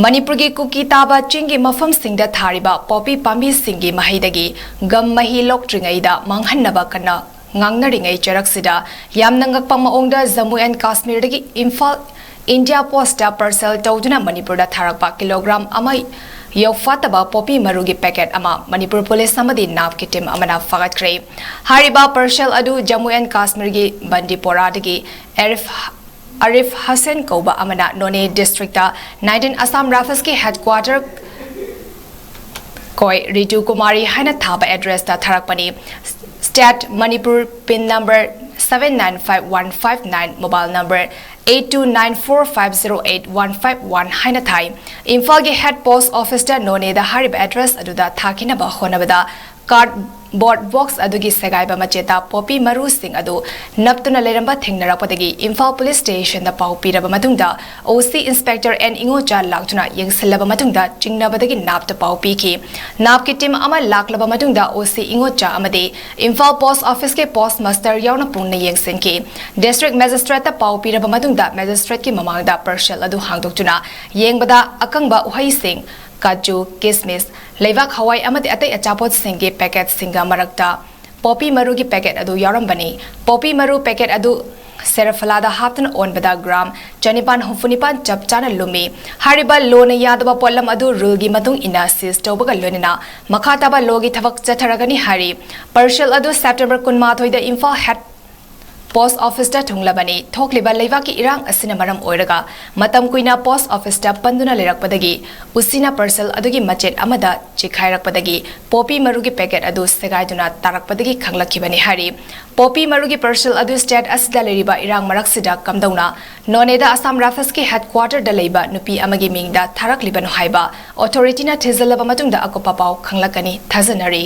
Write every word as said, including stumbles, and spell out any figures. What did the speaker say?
ꯃꯅꯤꯄꯨꯔꯒꯤ ꯀꯨꯀꯤ ꯇꯥꯕ ꯆꯤꯡꯒꯤ ꯃꯐꯝꯁꯤꯡꯗ ꯊꯥꯔꯤꯕ ꯄꯣꯄꯤ ꯄꯥꯝꯕꯤꯁꯤꯡꯒꯤ ꯃꯍꯩꯗꯒꯤ ꯒꯝ ꯃꯍꯤ ꯂꯣꯛꯇ꯭ꯔꯤꯉꯩꯗ ꯃꯥꯡꯍꯟꯅꯕ ꯀꯟꯅ ꯉꯥꯡꯅꯔꯤꯉꯩ ꯆꯔꯛꯁꯤꯗ, ꯌꯥꯝꯅ ꯉꯛꯄ ꯃꯑꯣꯡꯗ ꯖꯝꯃꯨ ꯑꯦꯟ ꯀꯥꯁꯃꯤꯔꯗꯒꯤ ꯏꯝꯐꯥꯜ ꯏꯟꯗꯤꯌꯥ ꯄꯣꯁꯇ ꯄꯥꯔꯁꯦꯜ ꯇꯧꯗꯨꯅ ꯃꯅꯤꯄꯨꯔꯗ ꯊꯥꯔꯛꯄ ꯀꯤꯂꯣꯒ꯭ꯔꯥꯝ ꯑꯃ ꯌꯧꯐꯥꯠꯇꯕ ꯄꯣꯄꯤ ꯃꯔꯨꯒꯤ ꯄꯦꯀꯦꯠ ꯑꯃ ꯃꯅꯤꯄꯨꯔ ꯄꯨꯂꯤꯁ ꯑꯃꯗꯤ ꯅꯥꯞꯀꯤ ꯇꯤꯝ ꯑꯃꯅ ꯐꯥꯒꯠꯈ꯭ꯔꯦ꯫ ꯍꯥꯏꯔꯤꯕ ꯄꯥꯔꯁꯦꯜ ꯑꯗꯨ ꯖꯝꯃꯨ ꯑꯦꯟ ꯀꯥꯁꯃꯤꯔꯒꯤ ꯕꯟꯗꯤꯄꯣꯔꯥꯗꯒꯤ ꯑꯦꯔꯤꯐ ꯑꯔꯤꯐ ꯍꯁꯦꯟ ꯀꯧꯕ ꯑꯃꯅ ꯅꯣꯅꯦ ꯗꯤꯁꯇ꯭ꯔꯤꯛꯇ ꯅꯥꯏꯟꯇꯤꯟ ꯑꯁꯥꯝ ꯔꯥꯏꯐꯜꯁꯀꯤ ꯍꯦꯗꯀ꯭ꯋꯥꯇꯔ ꯀꯣꯏ ꯔꯤꯇꯨ ꯀꯨꯃꯥꯔꯤ ꯍꯥꯏꯅ ꯊꯥꯕ ꯑꯦꯗ꯭ꯔꯦꯁꯇ ꯊꯥꯔꯛꯄꯅꯤ꯫ State Manipur pin number seven nine five one five nine, mobile number eight two nine four five zero eight one five one ꯍꯥꯏꯅ ꯊꯥꯏ꯫ ꯏꯝꯐꯥꯜꯒꯤ ꯍꯦꯗ ꯄꯣꯁ ꯑꯣꯐꯤꯁꯇ ꯅꯣꯅꯦꯗ ꯍꯥꯏꯔꯤꯕ ꯑꯦꯗ꯭ꯔꯦꯁ ꯑꯗꯨꯗ ꯊꯥꯈꯤꯅꯕ ꯍꯣꯠꯅꯕꯗ ꯀꯥꯔꯗꯕꯣꯔꯗ ꯕꯣꯛꯁ ꯑꯗꯨꯒꯤ ꯁꯦꯒꯥꯏꯕ ꯃꯆꯦꯠꯇ ꯄꯣꯄꯤ ꯃꯔꯨꯁꯤꯡ ꯑꯗꯨ ꯅꯞꯇꯨꯅ ꯂꯩꯔꯝꯕ ꯊꯦꯡꯅꯔꯛꯄꯗꯒꯤ ꯏꯝꯐꯥꯜ ꯄꯨꯂꯤꯁ ꯁ꯭ꯇꯦꯁꯟꯗ ꯄꯥꯎ ꯄꯤꯔꯕ ꯃꯇꯨꯡꯗ ꯑꯣ ꯁꯤ ꯏꯟꯁꯄꯦꯛꯇꯔ ꯑꯦꯟ ꯏꯉꯣꯆꯥ ꯂꯥꯛꯇꯨꯅ ꯌꯦꯡꯁꯤꯜꯂꯕ ꯃꯇꯨꯡꯗ ꯆꯤꯡꯅꯕꯗꯒꯤ ꯅꯥꯞꯇ ꯄꯥꯎ ꯄꯤꯈꯤ꯫ ꯅꯥꯞꯀꯤ ꯇꯤꯝ ꯑꯃ ꯂꯥꯛꯂꯕ ꯃꯇꯨꯡꯗ ꯑꯣ ꯁꯤ ꯏꯉꯣꯆꯥ ꯑꯃꯗꯤ ꯏꯝꯐꯥꯜ ꯄꯣꯁ ꯑꯣꯐꯤꯁꯀꯤ ꯄꯣꯁ ꯃꯥꯁꯇꯔ ꯌꯥꯎꯅ ꯄꯨꯟꯅ ꯌꯦꯡꯁꯤꯟꯈꯤ꯫ ꯗꯤꯁꯇ꯭ꯔꯤꯛ ꯃꯦꯖꯤꯁꯇ꯭ꯔꯦꯠꯇ ꯄꯥꯎ ꯄꯤꯔꯕ ꯃꯇꯨꯡꯗ ꯃꯦꯖꯤꯁꯇ꯭ꯔꯦꯠꯀꯤ ꯃꯃꯥꯡꯗ ꯄꯥꯔꯁꯦꯜ ꯑꯗꯨ ꯍꯥꯡꯗꯣꯛꯇꯨꯅ ꯌꯦꯡꯕꯗ ꯑꯀꯪꯕ ꯎꯍꯩꯁꯤꯡ, ꯀꯥꯖꯨ, ꯀꯤꯁꯃꯤꯁ, ꯂꯩꯕꯥꯛ ꯍꯋꯥꯏ ꯑꯃꯗꯤ ꯑꯇꯩ ꯑꯆꯥꯄꯣꯠꯁꯤꯡꯒꯤ ꯄꯦꯀꯦꯠꯁꯤꯡꯒ ꯃꯔꯛꯇ ꯄꯣꯄꯤ ꯃꯔꯨꯒꯤ ꯄꯦꯀꯦꯠ ꯑꯗꯨ ꯌꯥꯎꯔꯝꯕꯅꯤ꯫ ꯄꯣꯄꯤ ꯃꯔꯨ ꯄꯦꯀꯦꯠ ꯑꯗꯨ ꯁꯦꯔꯐꯂꯥꯗ ꯍꯥꯞꯇꯨꯅ ꯑꯣꯟꯕꯗ ꯒ꯭ꯔꯥꯝ ꯆꯅꯤꯄꯥꯟ ꯍꯨꯝꯐꯨ ꯅꯤꯄꯥꯟ ꯆꯞ ꯆꯥꯅ ꯂꯨꯝꯃꯤ꯫ ꯍꯥꯏꯔꯤꯕ ꯂꯣꯅ ꯌꯥꯗꯕ ꯄꯣꯠꯂꯝ ꯑꯗꯨ ꯔꯨꯜꯒꯤ ꯃꯇꯨꯡ ꯏꯟꯅ ꯁꯤꯖ ꯇꯧꯕꯒ ꯂꯣꯏꯅꯅ ꯃꯈꯥ ꯇꯥꯕ ꯂꯣꯒꯤ ꯊꯕꯛ ꯆꯠꯊꯔꯒꯅꯤ ꯍꯥꯏꯔꯤ꯫ ꯄꯥꯔꯁꯦꯜ ꯑꯗꯨ ꯁꯦꯞꯇꯦꯝꯕꯔ ꯀꯨꯟꯃꯥꯊꯣꯏꯗ ꯏꯝꯐꯥꯜ ꯍꯦꯗ ꯄꯣꯁ ꯑꯣꯐꯤꯁꯇ ꯊꯨꯡꯂꯕꯅꯤ꯫ ꯊꯣꯛꯂꯤꯕ ꯂꯩꯕꯥꯛꯀꯤ ꯏꯔꯥꯡ ꯑꯁꯤꯅ ꯃꯔꯝ ꯑꯣꯏꯔꯒ ꯃꯇꯝ ꯀꯨꯏꯅ ꯄꯣꯁ ꯑꯣꯐꯤꯁꯇ ꯄꯟꯗꯨꯅ ꯂꯩꯔꯛꯄꯗꯒꯤ ꯎꯁꯤꯅ ꯄꯥꯔꯁꯦꯜ ꯑꯗꯨꯒꯤ ꯃꯆꯦꯠ ꯑꯃꯗ ꯆꯤꯛꯈꯥꯏꯔꯛꯄꯗꯒꯤ ꯄꯣꯄꯤ ꯃꯔꯨꯒꯤ ꯄꯦꯀꯦꯠ ꯑꯗꯨ ꯁꯦꯒꯥꯏꯗꯨꯅ ꯇꯥꯔꯛꯄꯗꯒꯤ ꯈꯪꯂꯛꯈꯤꯕꯅꯤ ꯍꯥꯏꯔꯤ꯫ ꯄꯣꯄꯤ ꯃꯔꯨꯒꯤ ꯄꯥꯔꯁꯦꯜ ꯑꯗꯨ ꯁ꯭ꯇꯦꯠ ꯑꯁꯤꯗ ꯂꯩꯔꯤꯕ ꯏꯔꯥꯡ ꯃꯔꯛꯁꯤꯗ ꯀꯝꯗꯧꯅ ꯅꯣꯅꯦꯗ ꯑꯁꯥꯝ ꯔꯥꯏꯐꯜꯁꯀꯤ ꯍꯦꯗꯀ꯭ꯋꯥꯇꯔꯗ ꯂꯩꯕ ꯅꯨꯄꯤ ꯑꯃꯒꯤ ꯃꯤꯡꯗ ꯊꯥꯔꯛꯂꯤꯕꯅꯣ ꯍꯥꯏꯕ ꯑꯣꯊꯣꯔꯤꯇꯤꯅ ꯊꯤꯖꯤꯜꯂꯕ ꯃꯇꯨꯡꯗ ꯑꯀꯨꯞꯄ ꯄꯥꯎ ꯈꯪꯂꯛꯀꯅꯤ ꯊꯥꯖꯅꯔꯤ꯫